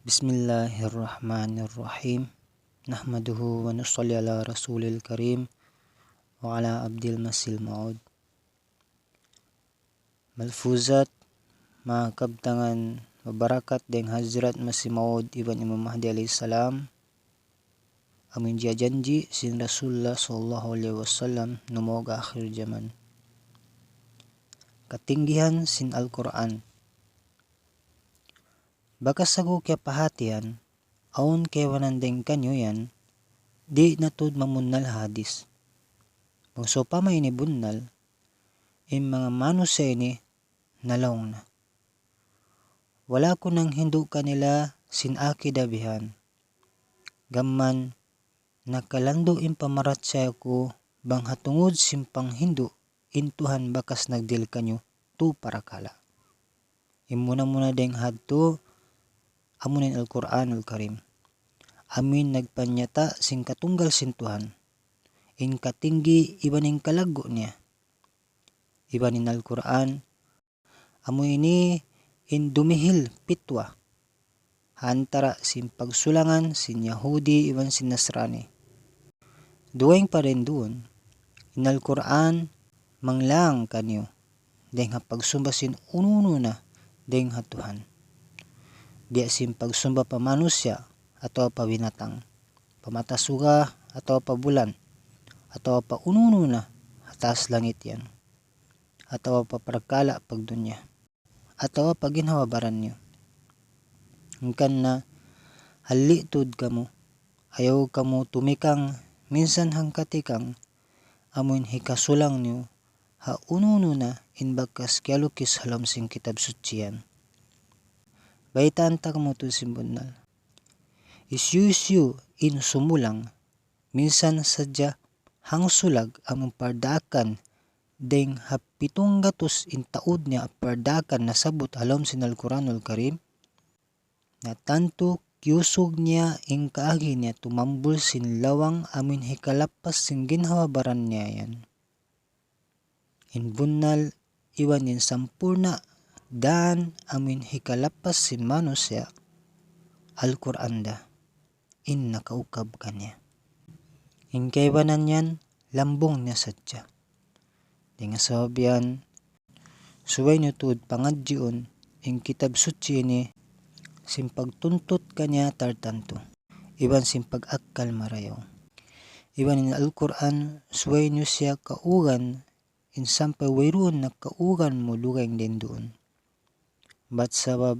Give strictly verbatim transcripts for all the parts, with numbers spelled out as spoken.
بسم الله الرحمن الرحيم. نحمده ونصلي على رسوله الكريم وعلى عبده المسيح الموعود. Malfuzat, manga kabtangan mabarakat dayn ha Hazrat Masih Maud iban Imam Mahdi alayhi salam, amun jiyajanji' sin Rasulullah sallallahu alayhi wasallam numaug akhir jaman. Katinggihan sin Al-Qur'an. Bakas aku kiyapahatihan, awn kaibanan dayn kaniyu yan, di' na tuud mamunnal hadis. Bang sawpama ini bunnal, in manga manusiya' ini nalaung na. Wala' aku nanghindu' kanila sin akida bihan. Gam mayan nakalandu' in pamarachaya ku bang ha tungud sin panghindu' in Tuhan bakas nagdihil kaniyu tu parakala'. In muna-muna dayn ha yadtu, amu in Al-Qur'anul Karim. Amu in nagpanyata' sin katunggal sin Tuhan. In katinggi iban in kalaggu' niya. Iban in Al-Qur'an, amu ini in dumihil pitwa ha antara' sin pagsulangan sin Yahudi iban sin Nasrani. Dugaing pa dayn duun, in Al-Qur'an manglang kaniyu dayn ha pagsumba sin unu-unu na dayn ha Tuhan. Biya' sin pagsumba pa manusiya' atawa pa binatang, pa mata suga atawa pa bulan, atawa pa unu-unu na ha taas langit yan, atawa pa parkala' pagdunya, atawa pa ginhawa-baran niyu. Hangkan na, halli' tuud kamu, ayaw kamu tumikang minsan hangkatikang, amu in hikasulang niyu ha unu-unu na in bakas kiyalukis ha lawm sin Kitab Suchi yan. Baytaan ta kamu tuud sin bunnal. Hisiyu-siyu in sumulang, minsan sadja hangsulag amun pardaakan dayn ha pitung gatus in taud niya pardaakan nasabbut ha lawm sin Al-Qur'anul Karim, na tantu kiyusug niya in kaagi niya tumambul sin lawang amun hikalappas sin ginhawa-baran niya yan. In bunnal iban in sampurna' dān amun hikalappas sin manusiya', Al-Qur'an da in nakaukab kaniya. In kaibanan yan lambung niya sadja. Dayn ha sabab yan, subay niyu tuud pangadjiun in Kitab Suchi ini sin pagtuntut kaniya tartantu, iban sin pag-akkal marayaw. Iban in Al-Qur'an, subay niyu siya kaugan in sampay wayruun na kaugan mu dugaing dayn duun. Bat sabab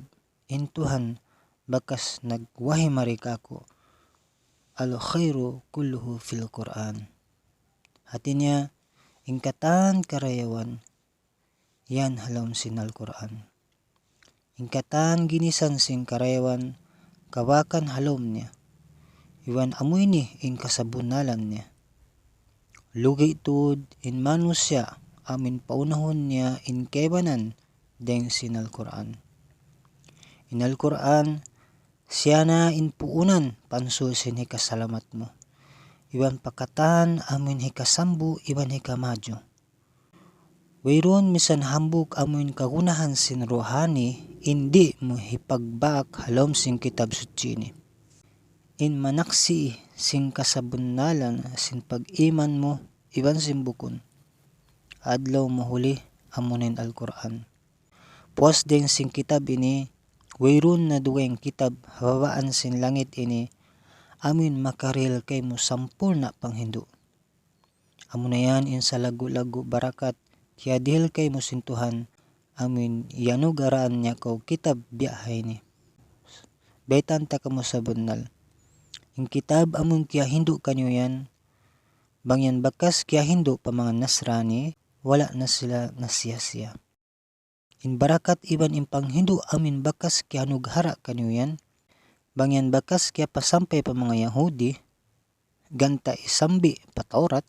in Tuhan bakas nagwahi mari kāku', الخير كله في القرآن. Hāti niya, in katan karayawan yan ha lawm sin Al-Qur'an. In katan ginisan sin karayawan kabakan ha lawm niya. Iban amu ini in kasabunnalan niya. Lugi' tuud in manusiya' amun paunahun niya in kaibanan dayn sin Al-Qur'an. In Al-Qur'an, siya na in puunan pansul sin hikasalamat mu. Iban pa katan amun hikasambu iban hikamaju. Wayruun misan hambuuk amun kagunahan sin ruhani in di' mu hipagbak ha lawm sin Kitab Suchi ini. In manaksi' sin kasabunnalan sin pag-iman mu iban sin bukun adlaw mahuli, amuna in Al-Qur'an. Puas dayn sin kitab ini, wayruun na dugaing kitab ha babaan sin langit ini, amun makarihil kaymu sampurna' panghindu'. Amuna yan in salaggu'-laggu' barakat kiyadihil kaymu sin Tuhan, amun iyanugaraan niya kaw kitab biya' ha ini. Baytaan ta kamu sabunnal. In kitab amun kiyahindu' kaniyu yan, bang yan bakas kiyahindu' pa manga Nasrani, wala' na sila nasiya-siya. In barakat iban in panghindu' amun bakas kiyanughara' kaniyu yan, bang yan bakas kiyapasampay pa manga Yahudi, ganta' isambi' pa Tawrat,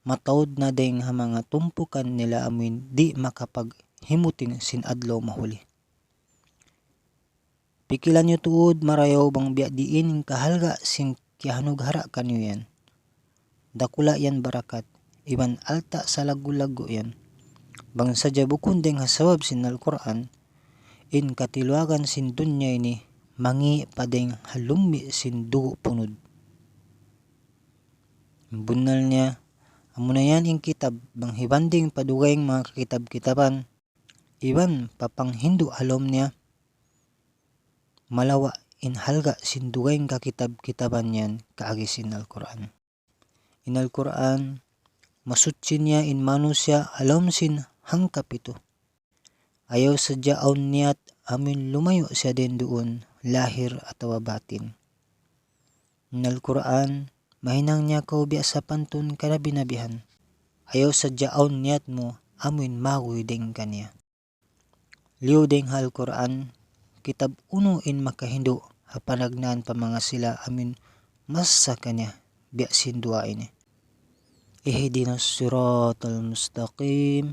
mataud na dayng ha manga tumpukan nila amun di' makapaghimuting sin adlaw mahuli. Pikilan niyu tuud marayaw bang biya' diin in kahalga' sin kiyanughara' kaniyu yan. Dakula' yan barakat, iban alta' salaggu'-laggu' yan. Bang sadja bukun dayng ha sabab sin Al-Qur'an, in katiluagan sin dunya ini mangi' pa dayng ha lummi' sin dugu' punud. Bunnal niya, amuna yan in kitab bang hibanding pa dugaing manga kakitab-kitaban, iban pa panghindu' ha lawm niya, malawa' in halga' sin dugaing kakitab-kitaban yan kaagi sin Al-Qur'an. In Al-Qur'an, masuchi niya in manusiya' ha lawm sin hangka pitu. Ayaw sadja awn niyat amuin lumayu' siya dayn duun, lahir atawa batin. In Al-Qur'an, mahinang niya kaw biya' sapantun kanabi-nabihan. Ayaw sadja awn niyat mu amuin maguy dayn kaniya. Liyu dayn ha Al-Qur'an, kitab unu in makahindu' ha panagnaan pa manga sila amuin massa kaniya biya' sin duwaa ini. اهدنا الصراط المستقيم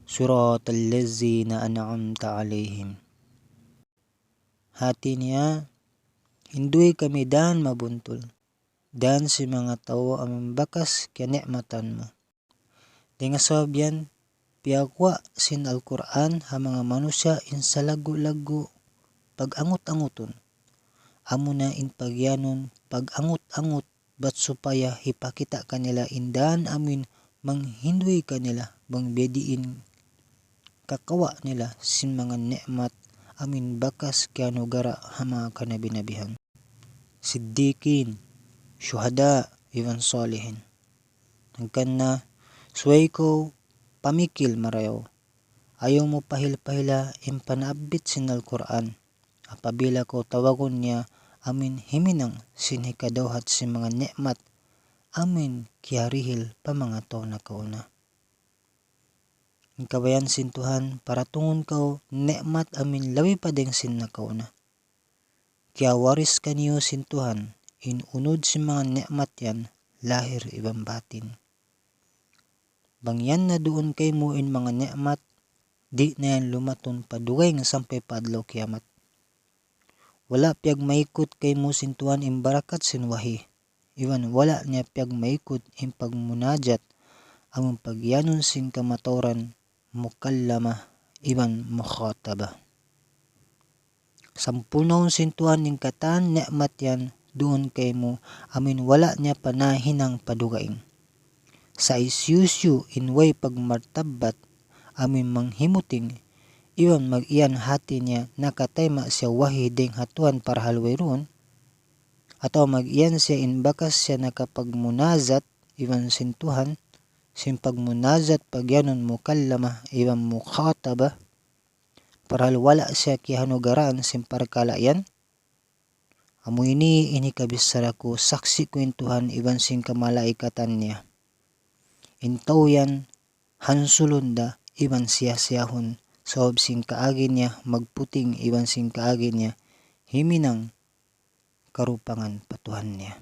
صراط الذين أنعمت عليهم. Hati niya, hindu'i kami dān mabuntul, dān sin manga tau amuin bakas kiyani'matan mu. Dayn ha sabab yan, piyaguwa' sin Al-Qur'an ha manga manusiya' in salaggu'-laggu' pag-angut-angutun. Amuna in pagiyanun pag-angut-angut bat supaya hipakita' kanila in dān amuin manghindu'i kanila bang biyadiin kakawa' nila sin manga ni'mat amuin bakas kiyanugara' ha manga kanabi-nabihan. Siddiqin, shuhada, iban salihin. Hangkan na, subay kaw pamikil marayaw. Ayaw mu pahil-pahila in panaabbit sin Al-Qur'an. Apabila kaw tawagun niya amuin himinang sin hikadawhat sin manga ni'mat amuin kiyarihil pa manga tau nakauna. In kabayaan sin Tuhan, paratungun kaw ni'mat amuin labi pa dayn sin nakauna. Kiyawaris kaniyu sin Tuhan in unud sin manga ni'mat yan, lahir iban batin. Bang yan na duun kaymu in manga ni'mat, di' na yan lumatun pa dugaing sampay pa adlaw kiyamat. Wala' piyagmaikut kaymu sin Tuhan in barakat sin wahi, iban wala' niya piyagmaikut in pagmunajat amun pagiyanun sin kamatauran mukallama iban mukhataba. Sampurnaun sin Tuhan in katan ni'mat yan duun kaymu amuin wala' niya pa nahinang pa dugaing. Sa' hisiyu-siyu in way pagmartabbat amuin manghimuting iban mag-iyan hati niya nakatayma' siya wahi dayn ha Tuhan parhal wayruun, atawa mag-iyan siya in bakas siya nakapagmunajat iban sin Tuhan, sin pagmunajat pagiyanun mukallama iban mukhataba, parhal wala' siya kiyahanugaraan sin parkala' yan. Amu ini in hikabichara ku, saksi' ku in Tuhan iban sin kamalaikatan niya. In tau yan hansulun da iban siya-siyahun, sabab sin kaagi niya magputing iban sin kaagi niya himinang karupangan pa Tuhan niya.